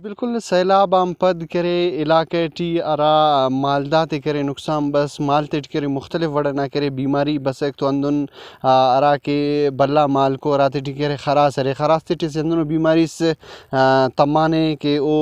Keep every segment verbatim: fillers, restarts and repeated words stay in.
بالکل، سیلاب آن پد کرے علاقہ ٹی ہرا مالدار تے کرے نقصان بس، مال تیٹی کرے مختلف وڑ ئنا کرے بیماری بسک تو ہندن، آ، ہراکہ بھلا مالکو ہراتیٹی کرے خراس ارے، خراس تیٹی اسہ ہندنو بیماری اس، آ، تمانے کہ او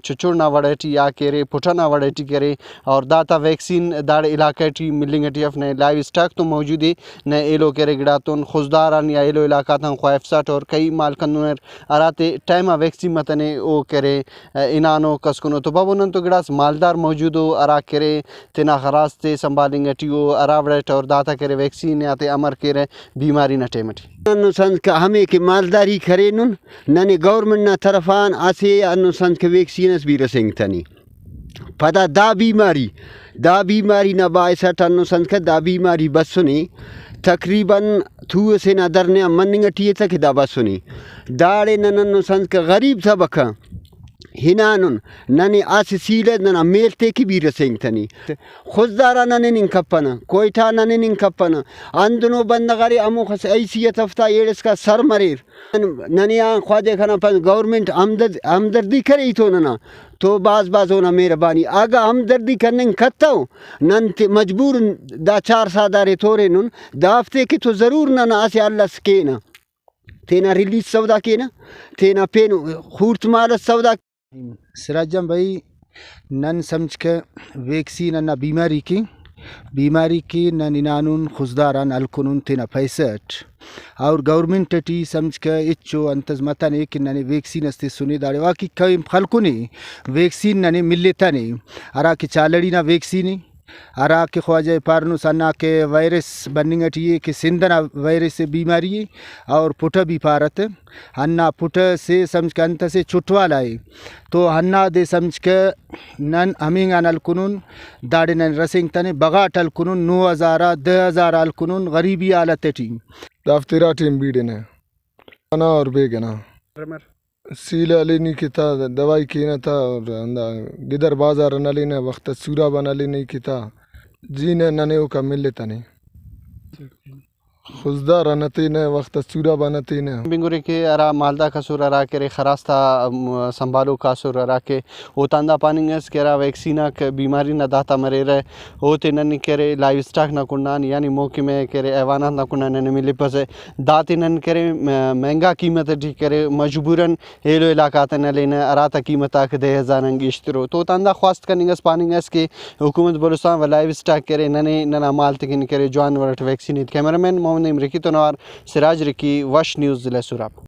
چچڑ نا وڑ ٹی یا کہ ارے پھٹہ نا وڑ ٹی کہ ارے، اور داتا ویکسین داڑے علاقہ ٹی ملنگ ٹی اف، نئے لائیو اسٹاک تو موجود ءِ، نئے ایلو کہ ارے گڑاتون خضدار آن یا ایلو علاقہ تان خواہفسٹ اور کئی مال کننر ہراتے ٹائما ویکسین متنے او کہ ارے ہنانو کسکنو۔ تو بابو نن تو گڑاس مالدار موجود او ہرا کہ ارے تینا خراس تے سنبھالنگ ٹی او، ہرا وڑ ٹی اور داتا کہ ارے ویکسین آتے امر کیرہ بیماری نا ٹائم ٹی۔ ہندن سنجکہ ہمے کہ مالداری کرینن، ننے گورنمنٹ نا طرف آن اسہ ہندن سنجکہ ویکسین اس بھی رسینگتنے۔ پدا دا بیماری، دا بیماری نا باعث اٹ ہندن سنجکہ دا بیماری بسنے، تقریباً تھو اسے نا درنے آن مننگ ٹی ءِ تہ کہ دا بسنے۔ داڑے نن ہندن سنجکہ غریب طبقہ ہنانن، ننے اسہ سیلہ ننا میل تے کہ بھی رسینگتنے۔ خضدار آ نن ہننگ کپنہ، کوئٹہ آ نن ہننگ کپنہ، ہندنو بندغ ارے ہموخس حیثیت ہفتا ایڑسکا سر مریر۔ ننے آن خواجہ کنا پانہ گورنمنٹ ہمدرد-، ہمدردی کرے ای تو ننا تو بھاز بھاز اونا مہربانی۔ اگہ ہمدردی کننگ کتو نن تے مجبور ان دا چار ساہدار ءِ تورینن، دافتے کہ تو ضرور ننا اسہ حل اس کینہ۔ تینا ریلیز سودا کینہ، تینا پین خوڑت مال اس سودا۔ سراج جان بھائی، نن سمجھکہ ویکسین ہندا بیماری کے، بیماری کے نن ہنانن خضدار آن ہلکنن تینا پیسہ اٹ، اور گورنمنٹ ٹی سمجھکہ ہچو انتس متنے کہ ننے ویکسین اس تسنے، داڑے واقعی کیمپ خلکنے، ویکسین ننے ملتنے، ہرا کہ چالڑی نا ویکسین ءِ، ہرا کہ خواجہ پارنس ہندا کہ وائرس بننگ ٹی ءِ کہ سندھ ئنا وائرس بیماری ءِ، اور پٹہ بھی پارہ تہ ہندا پٹہ سے سمجھکہ انت ئسے چٹوالا ءِ۔ تو ہندادے سمجھکہ نن ہمینگان ہلکنن، داڑے نن رسینگتنے، بغاٹ ہلکنن، نو ہزار آ، دہ ہزار آ ہلکنن غریبی حالت ٹی۔ دافتے ارا ٹیم بیڑنہ۔ انا اور بیگہ نا۔ سیلہ ہلینی کہ تا، دوائی کینہ تا، اور ہندا گدر بازار آن ہلینہ، وخت اس سوراب آن ہلینہ کہ تا، زی نہ ننے اوکا ملتنے۔ خضدار آن ہتینہ، وخت اس سوراب آن ہتینہ۔ بنگرے کہ ہرا مالدار کسر ہرا کہ ارے خراس تا، م، سنبھالوک کاسر ہرا کہ اوتان دا پاننگ ئس کہ ہرا ویکسین آک بیماری نا داتا مریرہ، اوتے نن کہ ارے لائیو اسٹاک نا کنڈان یعنی محکمہ کہ ارے حیوانات نا کنڈان ننے ملپسہ، داتے نن کہ ارے م-، مہنگا قیمت ٹی کہ ارے مجبوراً ایلو علاقہ غاتان ہلینہ، ہراتا قیمت آک دہ ہزار آن گیشترو۔ تو اوتان دا خواست کننگ ئس، پاننگ ئس کہ حکومت بلوچستان و لائیو اسٹاک کہ ارے ننے ننا مال تکن کہ ارے جوان وڑ اٹ ویکسین ایت۔ کیمرہ مین محمد نعیم رکی تون اوار سراج رکی، وش نیوز، ضلع سوراب۔